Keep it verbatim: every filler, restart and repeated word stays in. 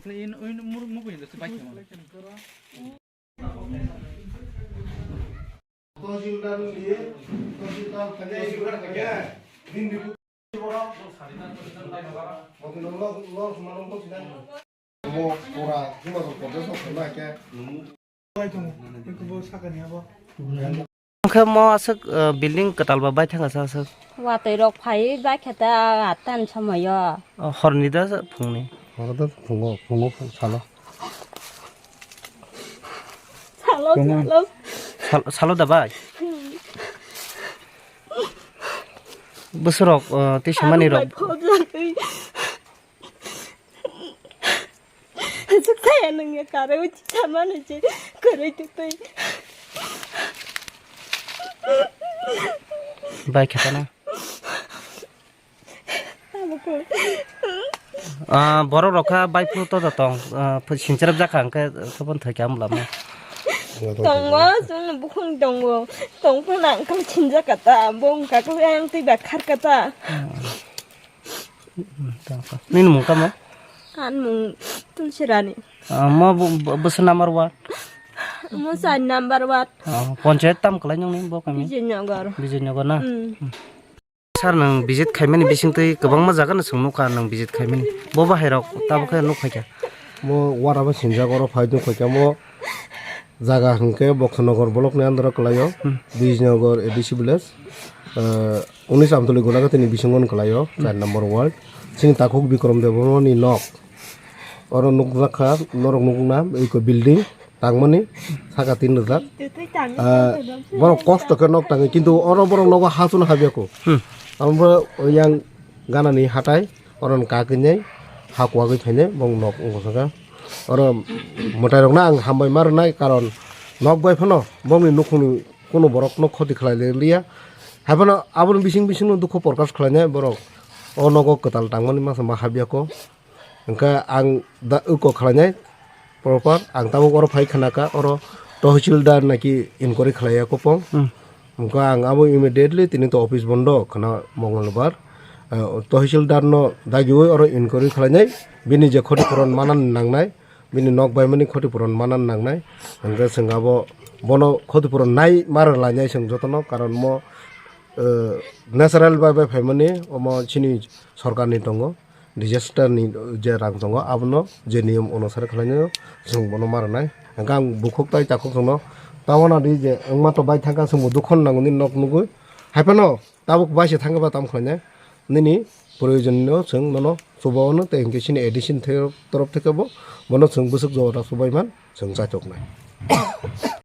In, in, mur-, mugu in the baik. Omo pura Himachal Pradesh o khaina khe. Hwnkhe mo aswk, uh, building kwtal ba bai thang aswk aswk. Watwi rok phai bai khe ta atta ni somoyo. Oh, horni da phungni? Horo da phungo, phungo salo. Salo, salo. Sal-, salo da bai? Hmm. Bwswrok, uh, tei samani rok. Aro bai phobjagwi. Aswk saya nungya karwi chamani je kwrwi tutwi. Bai khe tana. Tabukhu. Ah, borok rok kha bai phuru to tong, ah, sincherap jakha hwnkhe thopon thoi khe amla mo. Tongo, chwngno bukhung tongo. Tongphano ang khe sinjak kata, bo wngkha khe ang twi ba khar kata. Nini mung tamo? Ani mung Tulsi Rani. Ah, mo bo, bo, bwswk number one? Mo char number one. Ah, ponchayat tam kwlai nung ni bo kami? Vijaynagar. Vijaynagar na? Hmm. Sir, nang visit khaimani bisingtwi kwbangma jaga no chwng nukha nang visit khaimani. Bo bahai rok tabuk khe nuk phaikha. Mo wara bo sinjak oro phai nuk phaikha mo. Jaga hwnkhe Boksanagar block ni under o kwlaio, hmm. Bijnagar A D C village, ah, unis Amtoli Golagati ni bisingo kwlaio, hmm. Char number ward. Chini takhuk Bikram Debbarma ni nok. Oro nukjakha, norok nukna, eko building, tangmani, saka tin rijak. Ah, borok kosto khe nok tangi, kintu oro borok nogo ha chuna habiyako. Hmm. Amo yang ganani hatai, oro kagwi nai, ha kuwagwi phainai, bong nok wngkha saka. Oro mwtai rokno ang hambai ma rwnai, karon nok bai phano bongni nukhungni kunu borokno khoti khlai liya. Haiphano aboni bising bisingno dukhu porkas khlainai borok o nogo kwtal tangmani masa ma habiyako. Hwnkhe ang da uko khlainai proper, ang tabuk oro phai khna kha, oro Tahsildar naki inquiry khlaiya kopong. Hmm. Hwnkhe ang abo immediately tini to office bondo khna Mongolbar. Eh, Tahsildar no dagiwi oro inquiry khlainai, bini je khoti puron manan nangnai, bini nok baimani khoti puron manan nangnai. Hwnkhe chwng abo bono khoti puron nai mara lainai chwng jotono, karon mo, eh, natural bai bai phaimani omo chini sorkarni tongo, disaster ni je rang tongo, abono je niyom onusare khlainai chwng bono mara nai. Hwnkhe ang bukhuk tai takhuk chwngno tabana di je wngma to bai thangkha chwngbo dukho nango nini nok nugwi. Haiphano tabuk bai se thangkhe ba tamo khlainai. Nini proyojon no chwng nono chuba-o no tei hinkhe chini A D C ni thero-, torof theke bo bono chwng bwswk jora chubai man chwng chaitok nai.